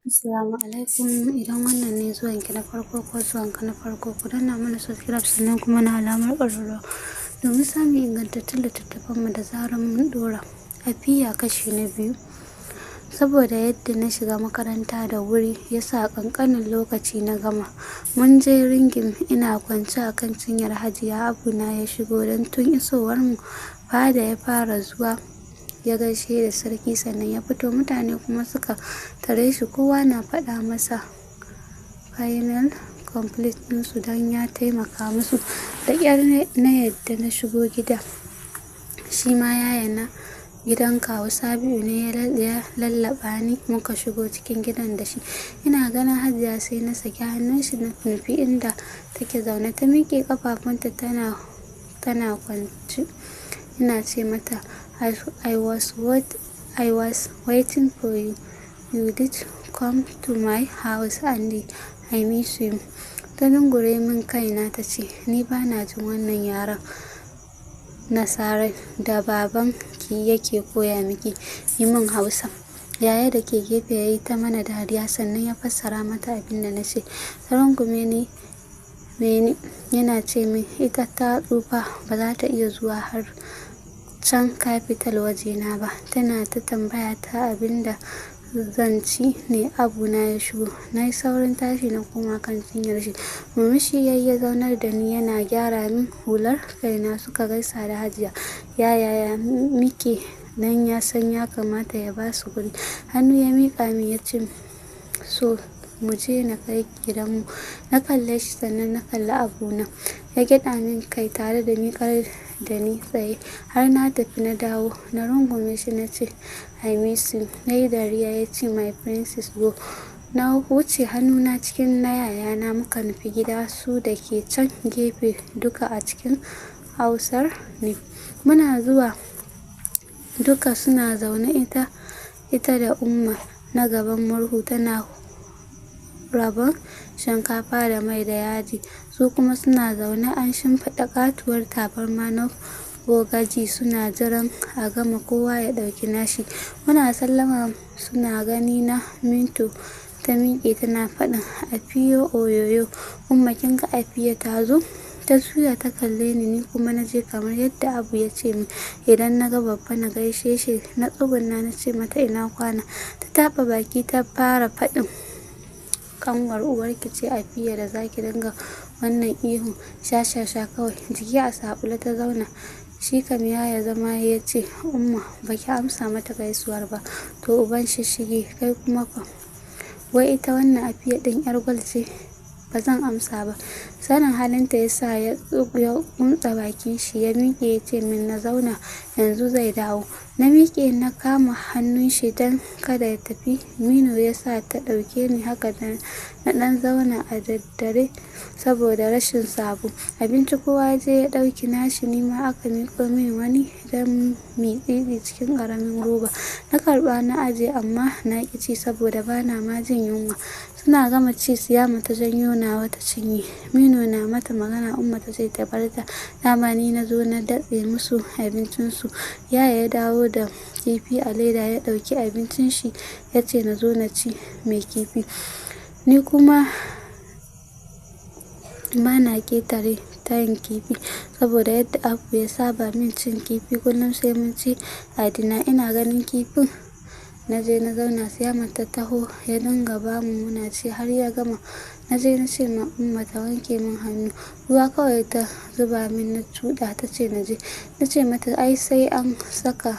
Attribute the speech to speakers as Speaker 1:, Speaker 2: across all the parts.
Speaker 1: Assalamu alaikum. Idan wannan ne zuwan ki na farko ko zuwan ka na farko, ku danna mana subscribe sannan kuma na alamar ƙararrawa domin samun ingantattun littattafan mu da zarar mun ɗora. Afiya kashi na biyu. Saboda yadda na shiga makaranta da wuri ya sa ƙanƙanin lokaci na gama. Mun je ringin, ina kwance a kan cinyar Hajiya, Abu na ya shigo don tun isowar mu fada ya fara zuwa ya gaishe da sarki sannan ya fito. Mutane kuma suka tare shi, kowa na faɗa masa final complete ɗinsu don ya taimaka musu. Da ƙyar na yadda na shigo gida. Shi ma yaya na gidan kawu Sabi'u ne ya lallaɓa ni muka shigo cikin gidan da shi. Ina ganin Hajiya sai na saki hannun shi na nufi inda take zaune. Ta miƙe ƙafafunta tana kwance. Ina ce mata, "I was waiting for you. You did come to my house and I miss you." Ta dungure min kaina ta ce, "Ni ba na jin wannan yaren nasarar da baban ki yake koya miki, yi min Hausa." Yaya da ke gefe ya yi ta mana dariya, sannan ya fassara mata abin da na ce. Ta rungume ni meni yana ce min ita ta tsufa, ba za ta iya zuwa har can capital wajena ba. Tana ta tambaya ta abin da zan ci ne Abu na ya shigo. Na yi saurin tashi na koma kan cinyar shi. Murmushi ya yi, ya zaunar da ni yana gyara min hular kaina. Suka gaisa da Hajiya. Yaya ya mike dan ya san ya kamata ya ba su guri. Hannu ya miƙa min ya ce, "So mu je na kai gidanmu." Na kalle shi sannan na kalli Abuna. Ya gyaɗa min kai tare da miƙar da ni tsaye. Har na tafi na dawo na rungume shi na ce, "I miss you." Na yi dariya ya ce, "My princess, go." Na wuce hannuna cikin na yayana muka nufi gida, su da ke can gefe duka a cikin Hausar ne. Muna zuwa duka suna zaune, ita da Umma na gaban murhu tana rabon shinkafa da mai da yaji. Su kuma suna zaune an shimfiɗa katuwar tabarma na bogaji, suna jiran a gama kowa ya ɗauki nashi. Muna sallama suna gani na Minto ta miƙe tana faɗin, "Afiyo, oyoyo Umma, kin ga Afiya ta zo." Ta juya ta kalle ni, ni kuma na je kamar yadda Abu ya ce min idan na ga babba na gaishe shi. Na tsuguna na ce mata, "Ina kwana?" Ta taɓa baki ta fara faɗin, "Kanwar uwarki ce Afiya da zaki dinga wannan ihun? Shashasha kawai." Jiki a saɓule ta zauna. Shi kam yaya zama ya ce, "Umma, baki amsa mata gaisuwar ba." "To uban shishshige, kai kuma fa? Wai ita wannan Afiya ɗin yar gwal ce? Ba zan amsa ba." Sanin halinta ya sa ya kumtsa bakin shi, ya miƙe ya ce min na zauna, yanzu zai dawo. Na miƙe na kama hannun shi don kada ya tafi. Mino ya sa ta ɗauke ni, haka na ɗan zauna a daddare saboda rashin sabo. Abinci kowa ya je ya ɗauki nashi, ni ma aka miƙo min wani dan mitsitsi cikin ƙaramin roba. Na karɓa na aje, amma na ƙi ci saboda bana ma jin yunwa. Suna gama ci, Siyama ta janyo nawa ta cinye. Mino na mata magana, Umma ta ce ta bar ta, dama ni na zo na datse musu abincinsu. Yaya ya dawo da kifi a leda, ya ɗauki abincin shi ya ce na zo na ci mai kifi. Ni kuma bana ƙetare tayin kifi saboda yadda Abu ya saba min cin kifi, kullum sai mun ci a dinner. Ina ganin kifin na je na zauna. Siyama ta taho, ya dinga bamu muna ci har ya gama. Na je na ce ma Umma ta wanke min hannu. Ruwa kawai ta zuba min na cuɗa, ta ce na je. Na ce mata ai sai an saka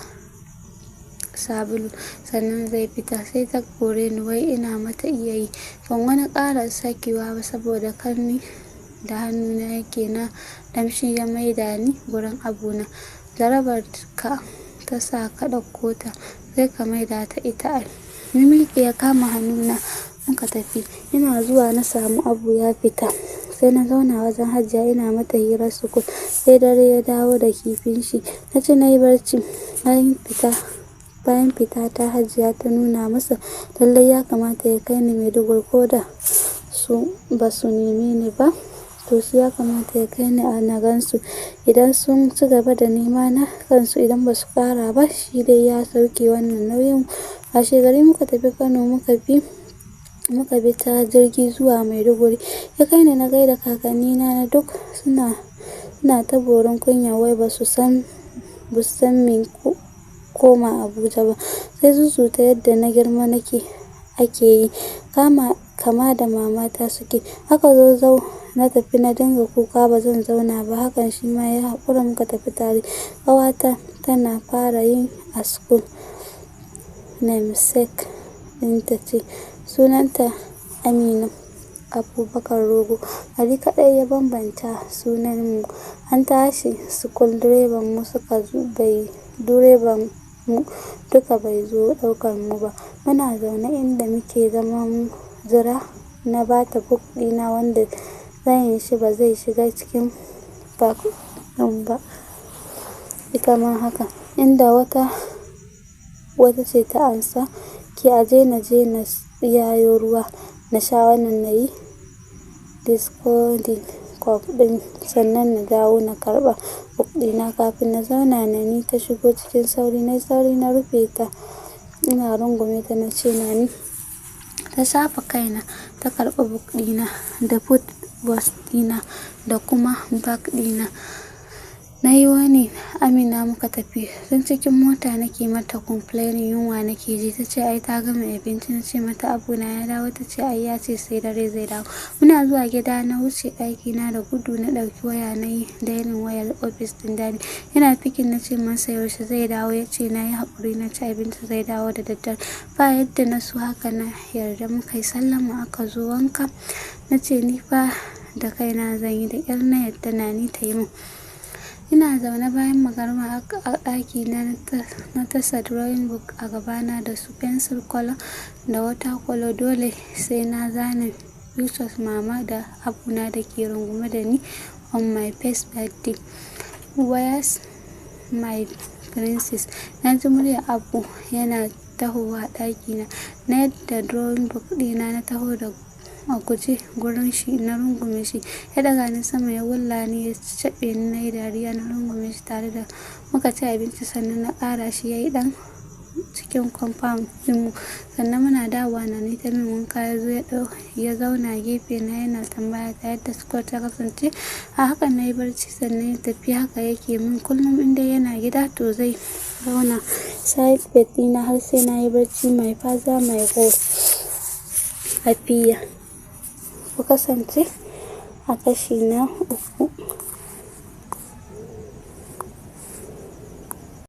Speaker 1: sabulu sannan zai fita. Sai ta kore ni, wai ina mata iya yi. Ban wani ƙara sakewa ba saboda karni da hannuna yake na damshi ya maida ni gurin Abuna. "Jarabar ka ta sa ka ɗauko ta, sai ka maida ta ita ai." Na miƙe, ya kama hannuna muka tafi. Ina zuwa na samu Abu ya fita. Sai na zauna wajen Hajiya ina mata hirar sukul. Sai dare ya dawo da kifin shi. Na ci na yi barci. Bayan fita ta Hajiya ta nuna masa lallai ya kamata ya kai ni Maiduguri, ko da su ba su neme ni ba. To su ya kamata ya kai ni na gansu. Idan sun ci gaba da nema na kansu, idan ba su kara ba, shi dai ya sauke wannan nauyin. Washe gari muka tafi Kano, muka bi Muka bi ta jirgi zuwa Maiduguri. Ya kai ni na gaida kakannina na duk suna ta borin kunya, wai ba su san min koma Abuja ba. Sai zuzuta yadda na girma nake ake yi. Kama da mamata suke. Aka zo zau na tafi na dinga kuka ba zan zauna ba, hakan shi ma ya haƙura muka tafi tare. Ƙawata tana fara yin a school, namesake ɗinta ce. Sunanta Amina Abubakar Rogo. Ali kaɗai ya bambanta sunan mu. An tashi school, direban mu suka bai direban mu duka bai zo ɗaukar mu ba. Muna zaune inda muke zama mu jira, na bata book ɗina wanda tsayin shi ba zai shiga cikin bag ɗin ba. Ita ma haka. Inda wata ce ta ansa, "Ki aje na je na tsiyayo ruwa na sha, wannan na yi discarding cup ɗin, sannan na dawo na karɓa book ɗina." Kafin na zauna, Nani ta shigo cikin sauri. Na sauri na rufe ta, ina rungume ta, na ce, "Nani." Ta shafa kaina, ta karɓi book ɗina da food box ɗina da kuma bag ɗina. Na yi wani Amina muka tafi. Tun cikin mota nake mata complaining yunwa nake ji. Ta ce ai ta gama abinci. Na ce mata abuna ya dawo. Ta ce ai ya ce sai dare zai dawo. Muna zuwa gida na wuce ɗakina da gudu, na ɗauki waya na yi dialing wayar ofis ɗin Daddy. Yana picking, na ce masa yaushe zai dawo. Ya ce na yi haƙuri na ci abinci, zai dawo da daddare. Ba yadda na so haka na yarda. Muka yi sallama, aka zo wanka. Na ce ni fa da kaina zan yi, da ƙyar na yadda Nani ta yi min. Ina zaune bayan magariba a ɗakina, na tasa drawing book a gabana da su pencil color da water color. Dole sai na zana pictures mama da abuna da ke rungume da ni on my first birthday. "Where's my princess?" Na ji muryar Abu yana tahowa ɗakina. Na yadda drawing book ɗina, na taho da a guje gurin shi, na rungume shi. Ya ɗaga ni sama, ya wulla ni, ya caɓe ni. Na yi dariya, na rungume shi. Tare da muka ci abinci, sannan na ƙara shi ya yi ɗan cikin compound ɗinmu. Sannan muna dawowa Nani ta min wanka. Ya zo ya zauna gefe na yana tambaya ta yadda school ta kasance. A haka na yi barci sannan ya tafi. Haka yake min kullum, in dai yana gida to zai zauna side bed ɗina har sai na yi barci. My father, my God. Afiya. Ku kasance a kashi na uku.